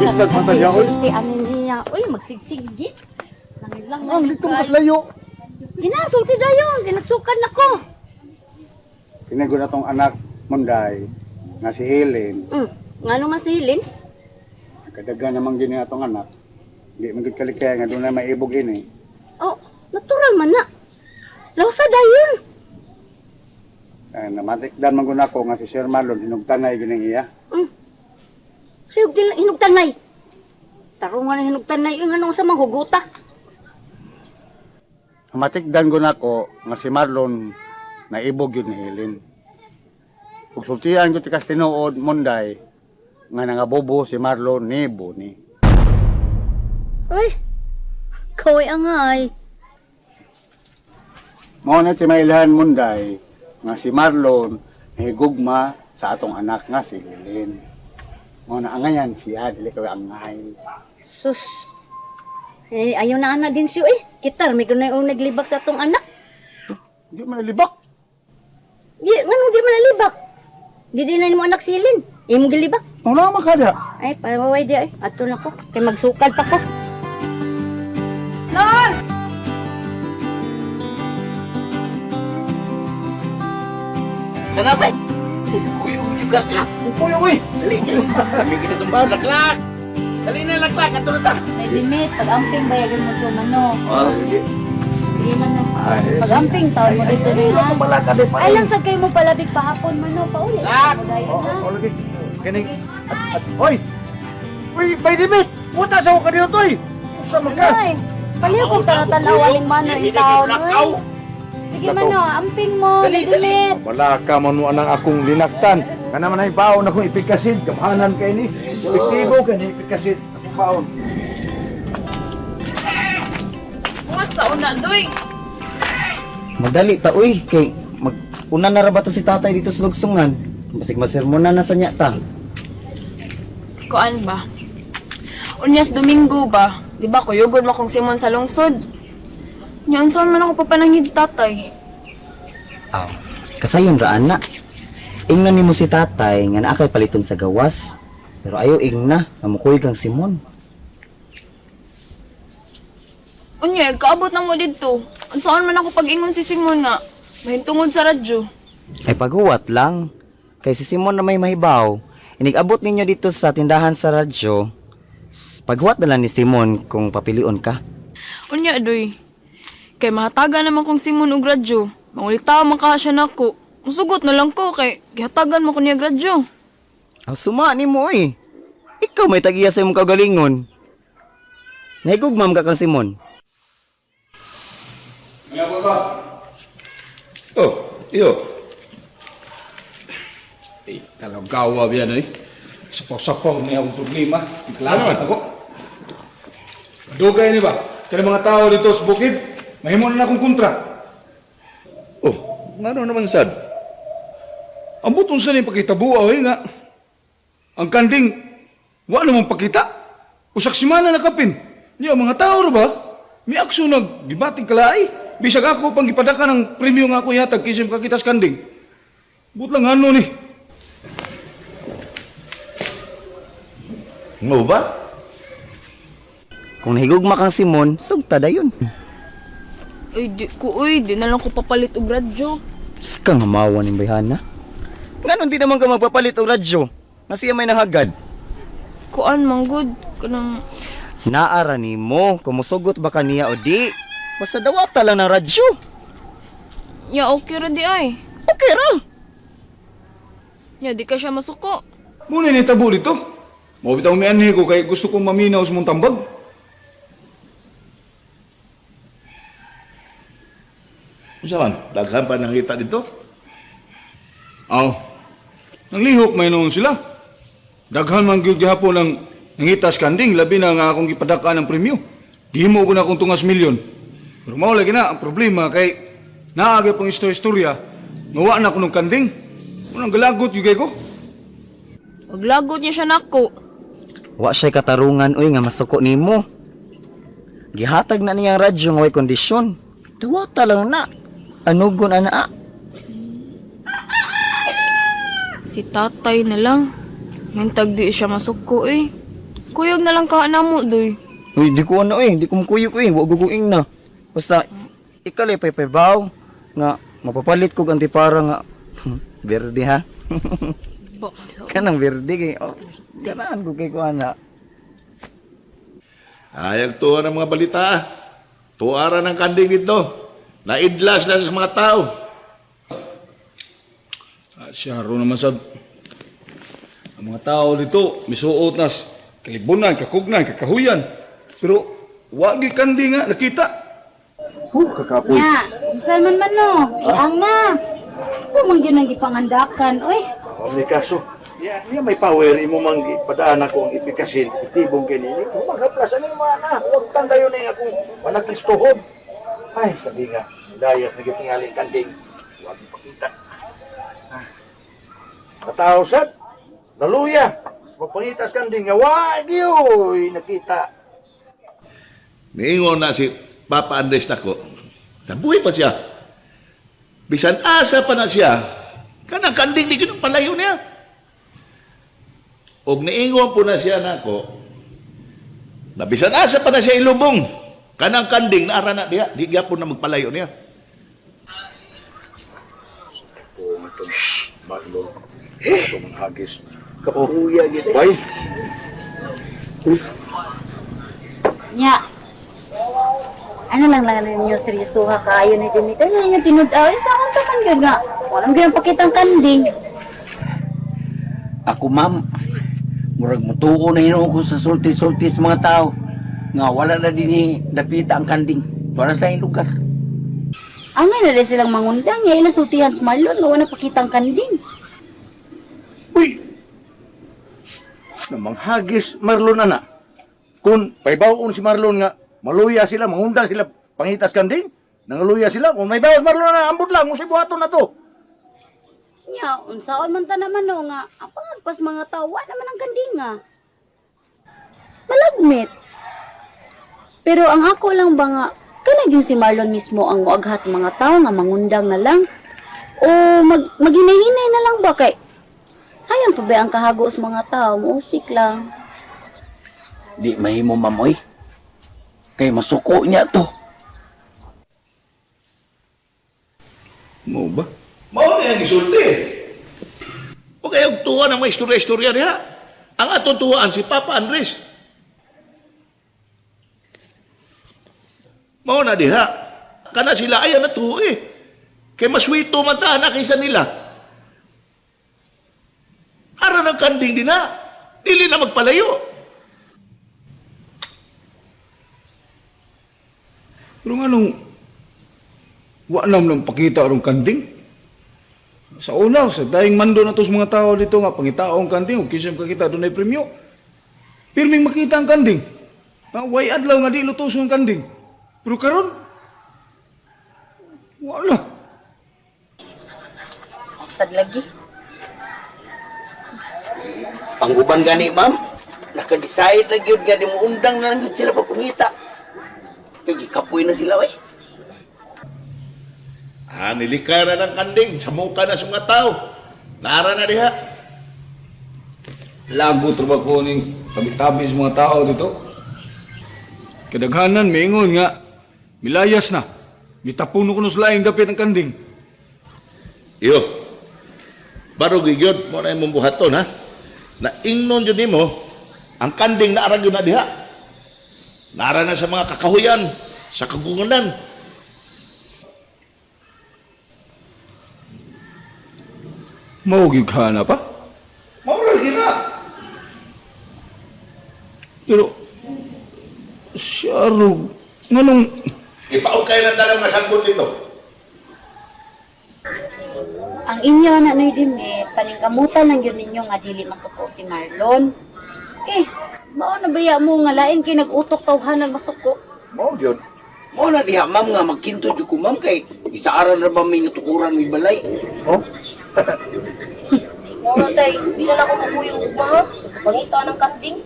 Distance man ta niya, oy. Sulti ani niya. Uy, magsigsigit. Langit lang. Ang litong kas layo. Ginasulti dayon, ginatsukan nako. Kini na tong anak Munday nga si Helen. Ngano man si Helen? Kadagan naman gini atong anak. Di man gid kalikay nga dunay maibog ini. Oh, natural man na. Lawsa dayon. Ay, namatikdan man gud nako nga si Sir Marlon hinugtanay gini iya. Siyog din hinugtanay. Tarungan ang hinugtanay yung anong sa manghuguta. Namatikdan gud nako nga si Marlon naibog yun ni Helen. Ug sultian ko tikas tinuod Munday nga nangabobo si Marlon ni Boni. Uy, kaway angay. Mao na timailhan Munday nga si Marlon nahigugma sa atong anak nga si Helen. Mao na angayan siya dili kay angay. Sus. Eh, ayaw na ana din siyo eh. Kitar, may ganay ang naglibak sa atong anak. Di man nalibak. Di, nganong di man nalibak? Di din na mo anak si Helen. Imong gilibak. Mao na man kada. Ay, pawaway di ay. Ato na ko. Kay magsukal pa ko. Lor! Kanapay! Kuyog ka ka! Kuyog uy! Dali! Kami kita itong baon, laklak! Dali na laklak! Ato na ta! May limit, pag-amping bayagan mo to, mano. Oh, Sige, mano. Ay, Pag-amping, tawag mo dito ay, ha. pala ka pa. Ay lang sa kayo mo palabig pahapon, mano. Pauli. Lak! Mo dayon, Oo, ha. oh, lagi. Kining at oy. Uy, by the bit. Puta sa ko kaniyo toy. Usa man ka. Ay, paliw kong tanatanaw aling mano in town. Uy. Sige, mano, amping mo. Dali, dali. Limit. Wala ka man mo anang akong linaktan. Kana man ay baon akong ipikasid, gamhanan kay ni. Epektibo kay ni ipikasid akong baon. Bungat sa una, doy. Magdali ta uy kay mag una na ra ba to si tatay dito sa lugsungan. Basig masermonan na sa niya ta. Kuan ba? Unyas Domingo ba? Di ba kuyugon mo kong Simon sa lungsod? Nya unsaon man ako papananghid sa tatay. Aw, kasayon ra ana. Ingnan nimo si tatay nga naa kay paliton sa gawas. Pero ayo ingna, mamukuy kang Simon. Unya, kaabot na mo didto. Unsaon man ako pag-ingon si Simon nga mahintungod sa radyo. Ay paghuwat lang. Kay si Simon na may mahibaw. Inigabot ninyo dito sa tindahan sa radyo. Paghuwat na lang ni Simon kung papilion ka. Unya, doy. Kay mahatagan naman kong Simon og radyo. Mangulitaw man kaha siya nako. Musugot na lang ko kay gihatagan mo ko niya og radyo. Ang suma ni mo eh. Ikaw may tagiya sa imong kaugalingon. Nahigugmam ka kang Simon. Oh, iyo. Eh, talagawa yan eh. Sapaw-sapaw na akong problema. Iklamat ako. Dugay ni ba? Kaya mga tao dito sa bukid, mahimo na akong kontra. Oh, ngano naman sad? Ang butong sa ni pakitabuaw eh nga. Ang kanding, wa namang pakita. Usak simana nakapin. Niya, mga tao ra ba? May aksyon nag gibating kalaay. Bisag ako pang gipadaka ng premyo nga ako yatag kisim kakitas kanding. But lang ano ni. Mo ba? Kung nahigugma kang Simon, sugta dayon. Uy, di ko uy, di na lang ko papalit og radyo. Ska nga mawa ning bayhana. Nganon di naman ka magpapalit og radyo? Nga siya may nahagad. Kuan man gud kanang Naara nimo, kumusugot ba kaniya o di? Basta dawata lang ng radyo. Nya okay ra di ay. Okay ra. Nya di ka siya masuko. Muna ni tabo dito. Mao bitaw mi ko kay gusto kong maminaw sa mong tambag. Unsa man? Daghan pa nangita dito? Aw. Nanglihok may noon sila. Daghan man gyud gihapon ang nangitas kanding labi na nga akong gipadaka ng premyo. Gihimo ko na akong tungas milyon. Pero mao lagi na ang problema kay naagay pang istorya-istorya nga wa na ko nung kanding. Unang galagot gyud kay ko. Paglagot niya siya nako. Wa siya'y katarungan uy nga masuko nimo. Gihatag na niya ang radyo nga way kondisyon. Dawata lang na. Anugon ana ah. Si tatay na lang. Mintag di siya masuko eh. Kuyog na lang ka namo, doy. Uy, di ko ano eh, di ko mukuyog eh, wa guguing na. Basta ikalay pay baw nga mapapalit kog antipara nga berde ha. Kanang berde kay oh, ganahan ko kay ko ana. Ayag tuwa ng mga balita. Ah. Tuara ng kanding dito. Naidlas na sa mga tao. Ah, siya ro naman sa ang mga tao dito, misuot nas kalibunan, kakugnan, kakahuyan. Pero wagi kandi nga nakita. Huh, kakapoy. Nya, unsa man man no? Iang na. Pumang yun ang gipangandakan, oy. Oh, may kaso. Ya, niya may power imo mang padaan ako ang ipikasin, itibong kay nini. Kung maghaplas ano yung mga na, huwag tang dayon ni akong panagistohon. Ay, sabi nga, dayas na gitingaling kanding. Huwag ipakita. Ah. Katao sad, naluya. Magpangitas kanding nga, wag yoy, nakita. Niingon na si Papa Andres nako. Nabuhi pa siya. Bisan asa pa na siya. Kanang kanding di gyud palayo niya. Og niingon po na siya nako. Na bisan asa pa na siya ilubong. Kanang kanding naara na diha, di gyapon na magpalayo niya. Po, itong Marlon. Ito mga hagis. Kapuya gid. Bay. Nya. Ano lang lang ninyo seryosoha kaayo ni Dimit. Ano ninyo tinud-aw? Sa akong taman gyud nga. Walang gyud ang pakitang kanding. Ako ma'am, murag mutuo na hinuon ko sa sulti-sulti sa mga tao. Nga wala na din ni dapita ang kanding. Wala sa tayong lugar. Angay na rin silang mangundang. Nga ilang sultihan sa Marlon nga wala pakitang kanding. Uy! Namanghagis Marlon ana. Kung paibawon si Marlon nga maluya sila, mangunda sila pangitas kanding, nangaluya sila. Kung may bawas Marlon ana, ambot lang kung buhaton na to. Nya, unsaon man ta naman no nga ang pangagpas mga tao wa naman ang kanding nga. Malagmit. Pero ang ako lang ba nga kanang yung si Marlon mismo ang moaghat sa mga tao nga mangundang na lang o maghinay-hinay na lang ba kay sayang pa ba ang kahago sa mga tao muusik lang. Di mahimo ma'am oy. Kay masuko niya to. Mo ba? Mao na ang isulti. O kaya tuwa ng mga istorya-istorya niya. Ang atong tuwaan si Papa Andres. Mao na diha. Kana sila ay na tuo eh. Kay maswito man ta na kaysa nila. Ara ng kanding din na. Dili na magpalayo. Pero nganong wa nam nang pakita arong kanding? Sa una, sa daing mando na to sa mga tao dito nga pangitaong kanding ug kinsa makakita dunay premyo. Pirming makita ang kanding. Ah, way adlaw nga di lutos ang kanding. Pero karon wala. Sad lagi. Pangguban gani ma'am. Naka-decide na gyud nga di mo undang na lang gyud sila pagpangita. Kay gikapoy na sila oy. Ah, nilikay na ng kanding. Samuka na sa mga tao. Naara na diha. Lagot ra ba ko ning tabi-tabi sa mga tao dito? Kadaghanan maingon nga milayas na. Mitapuno kuno sa laing dapit ang kanding. Iyo. Baro gigyod mo na imong buhaton ha. Na ingnon jud nimo ang kanding naara gyud na diha. Naara na sa mga kakahuyan, sa kagunganan. Mao gyud ka na pa. Mao ra gina. Pero siya ro nganong Ipaukay lang talang masanggol dito. Ang inyo na noy Dimit, paningkamutan lang yun ninyo nga dili masuko si Marlon. Eh, mao na baya mo nga lain kay nag-utok tawhanan masuko. Mao gyud. Mao na diha ma'am nga magkinto jud ko ma'am kay isaaran ra ba may nga tukuran may balay. Oh, Moro tay, di na lang ako makuyog ugma ha. Sa pangita ng kanding.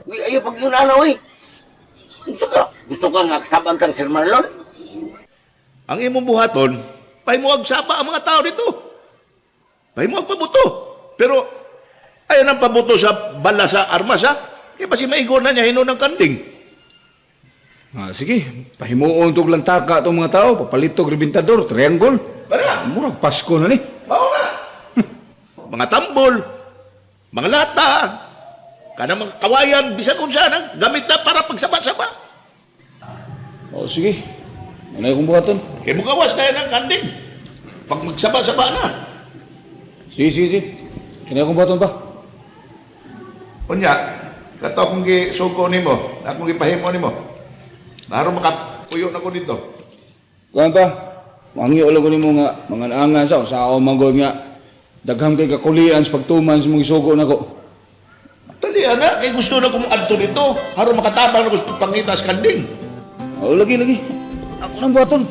Uy, ayaw pag yun ana oy. Unsa ka? Gusto ka nga kasabang kang Sir Marlon? Ang imong buhaton, pahimuag sapa ang mga tao dito. Pahimuag pabuto. Pero ayan ang pabuto sa bala sa armas ha. Kaya ba si maigo na niya hinon ng kanding? Ah, sige, pahimuon tog lantaka tong mga tao, papalitog rebintador, triangle. Para. Murag Pasko na ni. Mao na. Mga tambol, mga lata, kanang mga kawayan, bisan unsa na, gamit na para pagsaba-saba. O sige, ano akong buhaton? Kay mugawas na yan ang kanding. Pag magsaba-saba na. Sige, sige, sige. Kaya akong buhaton pa. Unya, kato akong gisugo nimo, akong gipahimo nimo. Naro makapuyo na ko dito. Kuan pa, mangyo lang ko nimo nga mga naangan sa usaon man gud nga daghang kay kakulian sa pagtuman sa mga isugo nako. Dali ana, kay gusto na kong adto dito. Haro makatabang na gusto pangita sa kanding. O lagi lagi. Ako nang buhaton.